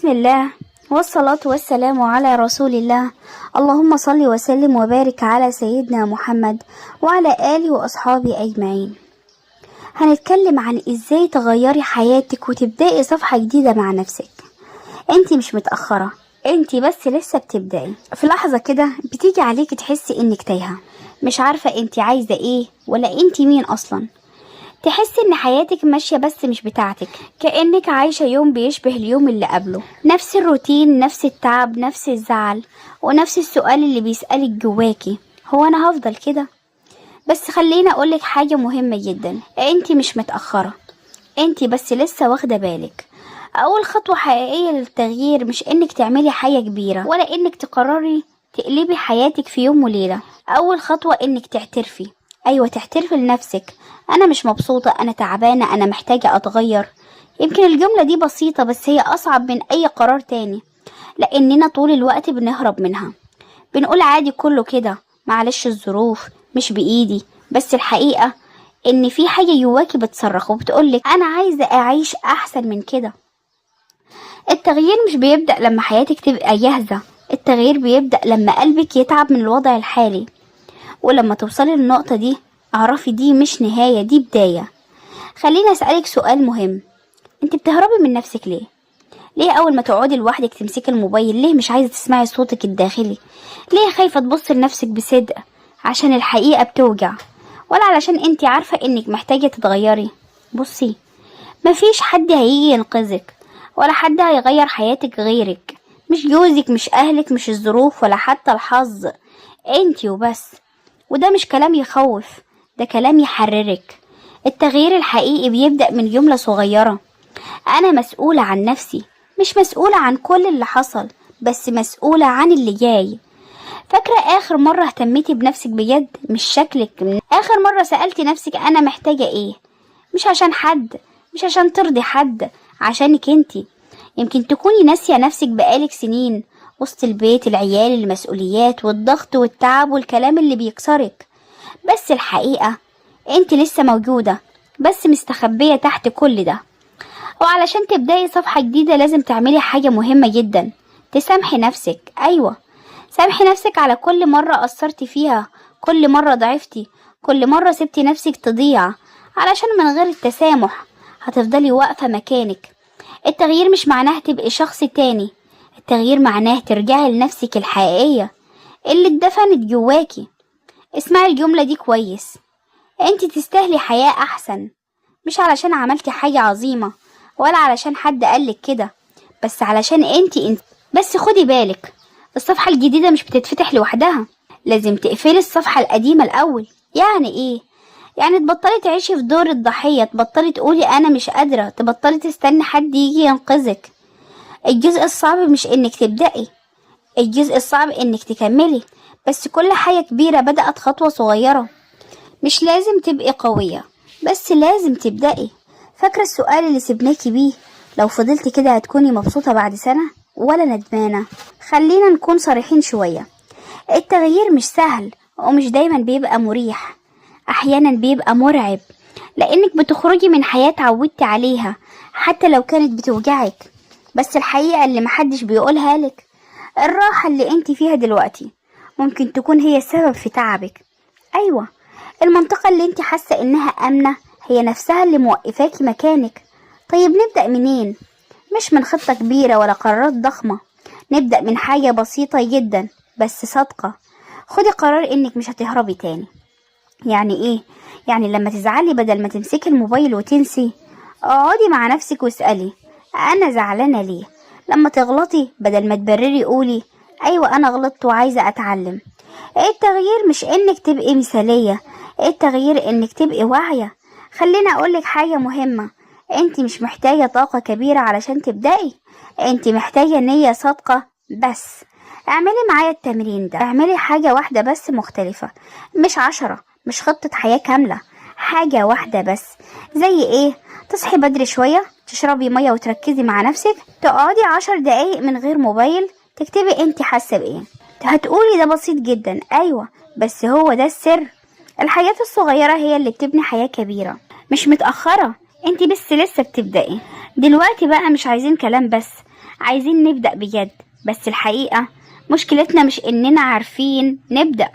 بسم الله والصلاة والسلام على رسول الله. اللهم صل وسلم وبارك على سيدنا محمد وعلى آله وأصحابه أجمعين. هنتكلم عن ازاي تغيري حياتك وتبدأي صفحة جديدة مع نفسك. انتي مش متأخرة، انتي بس لسه بتبدأي. في لحظة كده بتيجي عليك تحسي انك تايهة، مش عارفة انتي عايزة ايه ولا انتي مين اصلا. تحسي ان حياتك ماشية بس مش بتاعتك، كأنك عايشة يوم بيشبه اليوم اللي قبله، نفس الروتين، نفس التعب، نفس الزعل، ونفس السؤال اللي بيسألك جواكي: هو انا هفضل كده؟ بس خليني اقولك حاجة مهمة جدا، انتي مش متأخرة، انتي بس لسه واخدة بالك. اول خطوة حقيقية للتغيير مش انك تعملي حاجة كبيرة، ولا انك تقرري تقلبي حياتك في يوم وليلة. اول خطوة انك تعترفي، ايوه تعترفي لنفسك: انا مش مبسوطة، انا تعبانة، انا محتاجة اتغير. يمكن الجملة دي بسيطة، بس هي اصعب من اي قرار تاني، لاننا طول الوقت بنهرب منها. بنقول عادي، كله كده، معلش، الظروف، مش بايدي. بس الحقيقة ان في حاجة جواكي بتصرخ وبتقولك انا عايزة اعيش احسن من كده. التغيير مش بيبدأ لما حياتك تبقى جاهزة، التغيير بيبدأ لما قلبك يتعب من الوضع الحالي. ولما توصلي للنقطة دي اعرفي دي مش نهاية، دي بداية. خليني اسألك سؤال مهم: انت بتهربي من نفسك ليه؟ ليه اول ما تقعدي لوحدك تمسكي الموبايل؟ ليه مش عايزة تسمعي صوتك الداخلي؟ ليه خايفة تبصي لنفسك بصدق؟ عشان الحقيقة بتوجع، ولا علشان انت عارفة انك محتاجة تتغيري؟ بصي، مفيش حد هيجي ينقذك ولا حد هيغير حياتك غيرك، مش جوزك، مش اهلك، مش الظروف، ولا حتى الحظ، انتي وبس. وده مش كلام يخوف، ده كلام يحررك. التغيير الحقيقي بيبدأ من جملة صغيرة: أنا مسؤولة عن نفسي، مش مسؤولة عن كل اللي حصل، بس مسؤولة عن اللي جاي. فاكرة آخر مرة اهتميتي بنفسك بجد؟ مش شكلك، آخر مرة سألتي نفسك أنا محتاجة إيه؟ مش عشان حد، مش عشان ترضي حد، عشانك انتي. يمكن تكوني ناسية نفسك بقالك سنين، وسط البيت، العيال، المسؤوليات، والضغط والتعب والكلام اللي بيكسرك. بس الحقيقة انت لسه موجودة، بس مستخبية تحت كل ده. وعلشان تبدأي صفحة جديدة لازم تعملي حاجة مهمة جدا: تسامحي نفسك. أيوة، سامحي نفسك على كل مرة قصرتي فيها، كل مرة ضعفتي، كل مرة سبتي نفسك تضيع. علشان من غير التسامح هتفضلي واقفة مكانك. التغيير مش معناه تبقي شخص تاني، التغيير معناه ترجعي لنفسك الحقيقية اللي اتدفنت جواكي. اسمعي الجملة دي كويس: انت تستاهلي حياة احسن. مش علشان عملتي حاجة عظيمة، ولا علشان حد قالك كده، بس علشان انت انت. بس خدي بالك، الصفحة الجديدة مش بتتفتح لوحدها، لازم تقفلي الصفحة القديمة الأول. يعني ايه؟ يعني تبطلي تعيشي في دور الضحية، تبطلي تقولي انا مش قادرة، تبطلي تستني حد يجي ينقذك. الجزء الصعب مش انك تبدأي، الجزء الصعب انك تكملي. بس كل حاجة كبيرة بدأت خطوة صغيرة. مش لازم تبقي قوية، بس لازم تبدأي. فاكرة السؤال اللي سيبناكي بيه؟ لو فضلتي كده هتكوني مبسوطة بعد سنة ولا ندمانة؟ خلينا نكون صريحين شوية، التغيير مش سهل، ومش دايما بيبقى مريح، احيانا بيبقى مرعب، لانك بتخرجي من حياة اتعودتي عليها حتى لو كانت بتوجعك. بس الحقيقة اللي محدش بيقولها لك: الراحة اللي انت فيها دلوقتي ممكن تكون هي السبب في تعبك. ايوه، المنطقة اللي انت حاسة انها امنة هي نفسها اللي موقفاكي مكانك. طيب نبدأ منين؟ مش من خطة كبيرة ولا قرارات ضخمة، نبدأ من حاجة بسيطة جدا بس صادقة. خدي قرار انك مش هتهربي تاني. يعني ايه؟ يعني لما تزعلي بدل ما تمسكي الموبايل وتنسي، اقعدي مع نفسك واسألي: انا زعلانة ليه؟ لما تغلطي بدل ما تبرري قولي: ايوه انا غلطت وعايزة اتعلم. التغيير مش انك تبقي مثالية، التغيير انك تبقي واعية. خلينا اقولك حاجة مهمة: انت مش محتاجة طاقة كبيرة علشان تبدأي، انت محتاجة نية صادقة بس. اعملي معايا التمرين ده، اعملي حاجة واحدة بس مختلفة، مش 10، مش خطة حياة كاملة، حاجة واحدة بس. زي ايه؟ تصحي بدري شوية، تشربي مية وتركزي مع نفسك، تقعدي 10 دقايق من غير موبايل، تكتبي انت حاسة بايه. هتقولي ده بسيط جدا، ايوه بس هو ده السر. الحاجات الصغيرة هي اللي بتبني حياة كبيرة. مش متأخرة، انت بس لسه بتبدأي. دلوقتي بقى مش عايزين كلام بس، عايزين نبدأ بجد. بس الحقيقة مشكلتنا مش إننا عارفين نبدأ،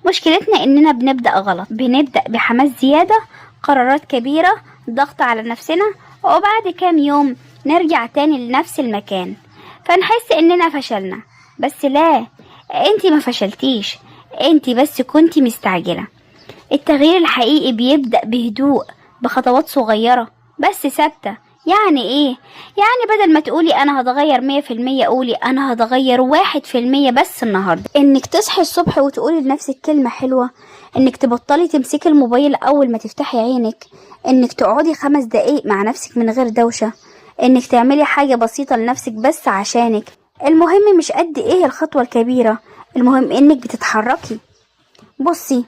مشكلتنا إننا بنبدأ غلط. بنبدأ بحماس زيادة، قرارات كبيرة، ضغط على نفسنا، وبعد كام يوم نرجع تاني لنفس المكان، فنحس إننا فشلنا. بس لا، انتي ما فشلتيش، انتي بس كنتي مستعجلة. التغيير الحقيقي بيبدأ بهدوء، بخطوات صغيرة بس ثابتة. يعني ايه؟ يعني بدل ما تقولي انا هتغير 100%، قولي انا هتغير 1% بس النهاردة. انك تصحي الصبح وتقولي لنفسك كلمة حلوة، انك تبطلي تمسكي الموبايل اول ما تفتحي عينك، انك تقعدي 5 دقايق مع نفسك من غير دوشة، انك تعملي حاجة بسيطة لنفسك بس عشانك. المهم مش قد ايه الخطوة الكبيرة، المهم انك بتتحركي. بصي،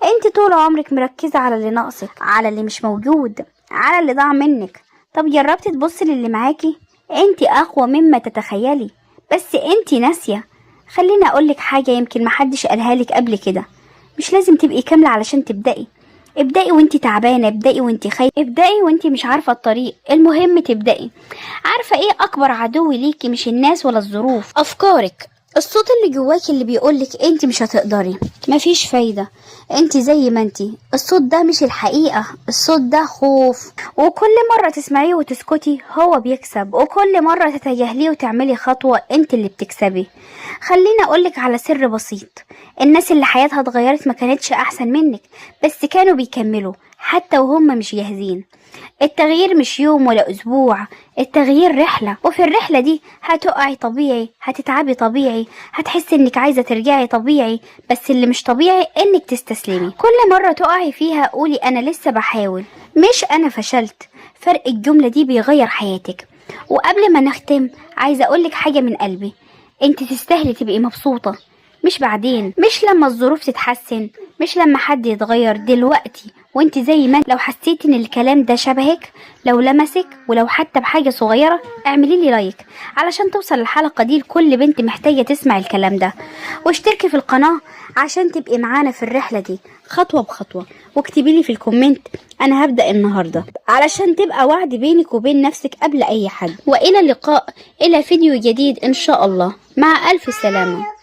انت طول عمرك مركزة على اللي ناقصك، على اللي مش موجود، على اللي ضاع منك. طب جربتي تبصي للي معاكي؟ انت اقوى مما تتخيلي، بس انت ناسية. خليني اقولك حاجة يمكن محدش قالها لك قبل كده، مش لازم تبقي كاملة علشان تبدأي. ابدأي وانت تعبانة، ابدأي وانت خايفة، ابدأي وانت مش عارفة الطريق، المهم تبدأي. عارفة ايه اكبر عدو ليكي؟ مش الناس ولا الظروف، افكارك، الصوت اللي جواكي اللي بيقولك انت مش هتقدري، مفيش فايدة، انت زي ما انت. الصوت ده مش الحقيقة، الصوت ده خوف، وكل مرة تسمعيه وتسكتي هو بيكسب، وكل مرة تتجاهليه وتعملي خطوة انت اللي بتكسبي. خليني اقولك على سر بسيط، الناس اللي حياتها اتغيرت ما كانتش احسن منك، بس كانوا بيكملوا حتى وهم مش جاهزين. التغيير مش يوم ولا أسبوع، التغيير رحلة، وفي الرحلة دي هتقعي طبيعي، هتتعبي طبيعي، هتحسي انك عايزة ترجعي طبيعي، بس اللي مش طبيعي انك تستسلمي. كل مرة تقعي فيها قولي انا لسه بحاول، مش انا فشلت. فرق الجملة دي بيغير حياتك. وقبل ما نختم عايزة اقولك حاجة من قلبي، انت تستاهلي تبقي مبسوطة، مش بعدين، مش لما الظروف تتحسن، مش لما حد يتغير، دلوقتي وانت زي ما انت. لو حسيتي ان الكلام ده شبهك، لو لمسك ولو حتى بحاجة صغيرة، اعملي لي لايك علشان توصل الحلقة دي لكل بنت محتاجة تسمع الكلام ده، واشتركي في القناة عشان تبقي معانا في الرحلة دي خطوة بخطوة، واكتبي لي في ال comment انا هبدأ النهاردة، علشان تبقى وعد بينك وبين نفسك قبل اي حد. والى اللقاء الى فيديو جديد ان شاء الله، مع الف سلامة.